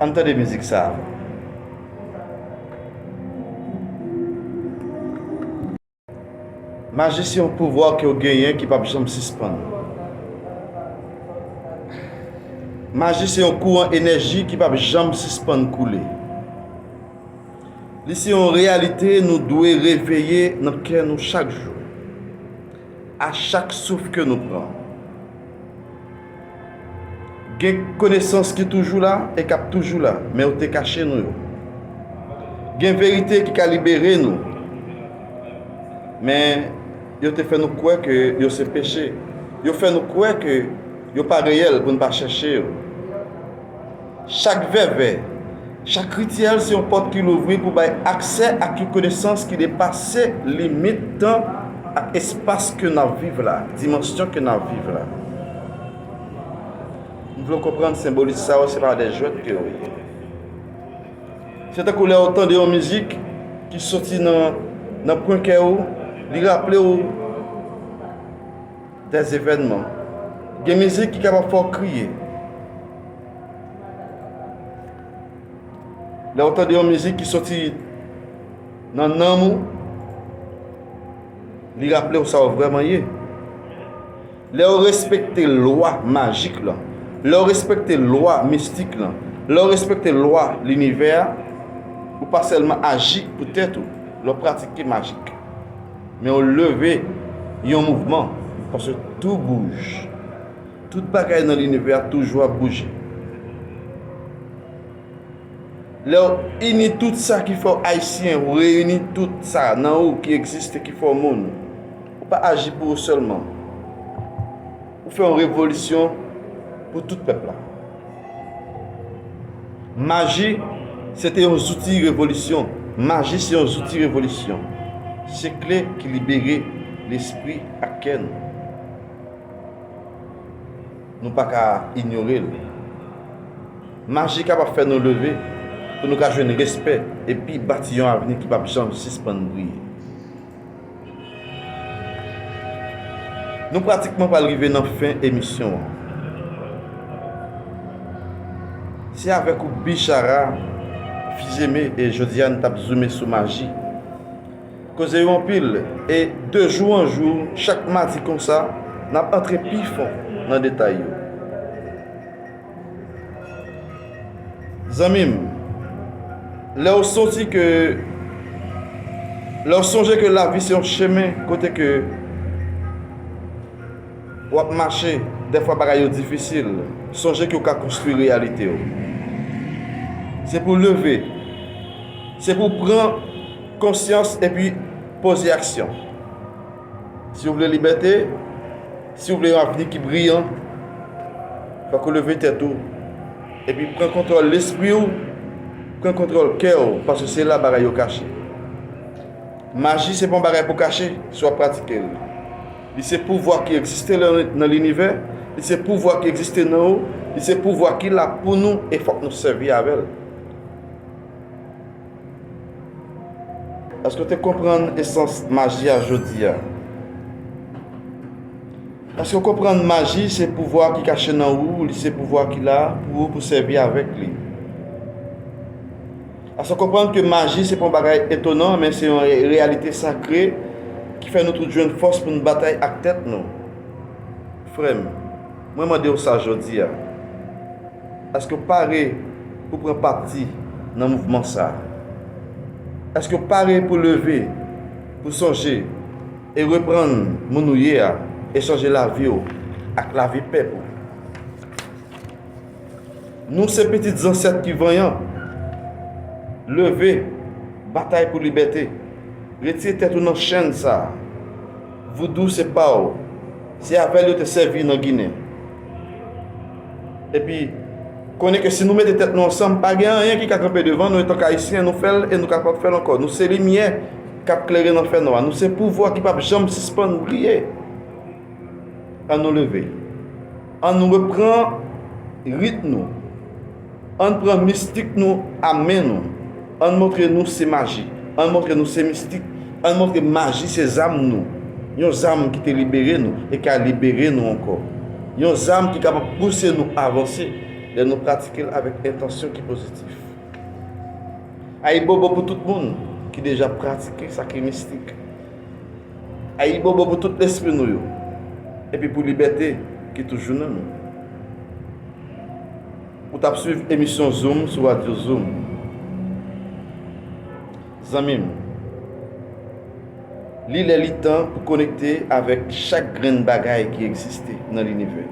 Ann tande mizik sa a. Maji se yon pouvwa ke w genyen ki p ap janm sispann. Maji se yon kouran enèji ki p ap janm sispann koule. Li se yon reyalite nou dwe reveye nan kè nou chak jou, a chak souf ke nou pran. Gen konesans ki toujou la e k ap toujou la, men yo te kache nou yo. Gen verite ki ka libere nou, men yo te fè nou kwè ke yo se peche. Yo fè nou kwè ke yo pa reyèl pou n pa chèche yo. Chak vèvè, chak rityèl se yon pòt ki louvri pou bay aksè ak yon konesans ki depase limit tan ak espas ke n ap viv la, dimansyon ke n ap viv la. M vle w konprann senbolis sa yo, se pa de jwèt ke yo ye. Se tankou lè w tande yon mizik ki soti nan, nan pwen kè w, li raple w des événements. Gen mizik ki kapab fè w kriye. Lè w tande yon mizik ki soti nan nanm ou, li raple w sa w vrèman ye. Lè w respekte lwa majik lan, lè w respekte lwa mistik lan, lè w respekte lwa linivè a, ou pa sèlman aji pou tèt ou lè w pratike majik, men w leve yon mouvman, paske tou bouj. Tout bagay nan linivè a toujou ap bouje. Lè w ini tout sa ki fè w ayisyen, ou reyini tout sa nan ou ki egziste, ki fè w moun, ou pa aji pou ou sèlman. Ou fè yon revolisyon pou tout pèp la. Maji, se te yon zouti revolisyon. Maji, se yon zouti revolisyon. Se kle ki libere lespri ak kè nou. Nou pa ka inyore l. Maji kapab fè nou leve pou nou ka jwenn respè epi bati yon avni ki p ap janm sispann briye. Nou pratikman pral rive nan fen emisyon an. Se avèk ou Bichara Fizeme e jodi a n t ap zoume sou maji. Koze yo anpil, e de jou an jou, chak madi konsa, n ap antre pi fon nan detay yo. Zanmi m, lè w sonje ke, lè w sonje ke lavi se yon chemen kote ke w ap mache, dèfwa bagay yo difisil, sonje ke w ka konstwi reyalite w. Se pou w leve, se pou w pran konsyans epi poze aksyon. Si w vle libète, si w vle yon avni ki briyan, fòk ou leve tèt ou epi pran kontwòl lespri w, pran kontwòl kè w, paske se la bagay yo kache. Maji se pa yon bagay pou kache si w ap pratike l. Li se pouvwa ki egziste nan, nan linivè, li se pouvwa ki egziste nan ou, li se pouvwa ki la pou nou e fòk nou sèvi avè l. Èske w te konprann esans maji a jodi a? Èske w konprann maji se pouvwa ki kache nan ou, li se pouvwa ki la pou ou pou sèvi avèk li? Èske w konprann ke maji se pa yon bagay etonan, men se yon re-, reyalite sakre ki fè nou tout jwenn fòs pou n batay ak tèt nou? Frè m, mwen mande w sa jodi a. Èske w pare pou pran pati nan mouvman sa a? Èske w pare pou leve, pou sonje e reprann moun ou ye a e chanje lavi w ak lavi pèp ou? Nou se pitit zansèt ki vanyan. Leve, batay pou libète. Retire tèt ou nan chenn sa a. Voudou se pa w. Se avè l yo te sèvi nan Ginen. Epi, konnen ke si nou mete tèt nou ansanm, pa gen anyen ki ka kanpe devan nou. Etanke Ayisyen, nou fè l e nou kapab fè l ankò. Nou se limyè k ap klere nan fènwa. Nou se pouvwa ki p ap janm sispann briye. Ann nou leve. Ann nou reprann rit nou. Ann pran mistik nou a men nou. Ann montre nou se maji. Ann montre nou se mistik. Ann montre maji se zam nou. Yon zam ki te libere nou e k ap libere nou ankò. Yon zam ki kapab pouse nou avanse lè nou pratike l avèk entansyon ki pozitif. Ayibobo pou tout moun ki deja pratike sa ki mistik. Ayibobo pou tout lespri nou yo, epi pou libète ki toujou nan nou. Ou t ap swiv emisyon Zoom sou Radyo Zoom. Zanmi m, li lè li tan pou konekte avèk chak grenn bagay ki egziste nan linivè.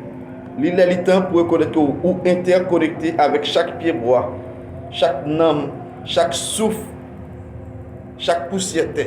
Li lè li tan pou rekonèt ke w entèkonekte avèk chak pyebwa, chak nanm, chak souf, chak pousyè tè.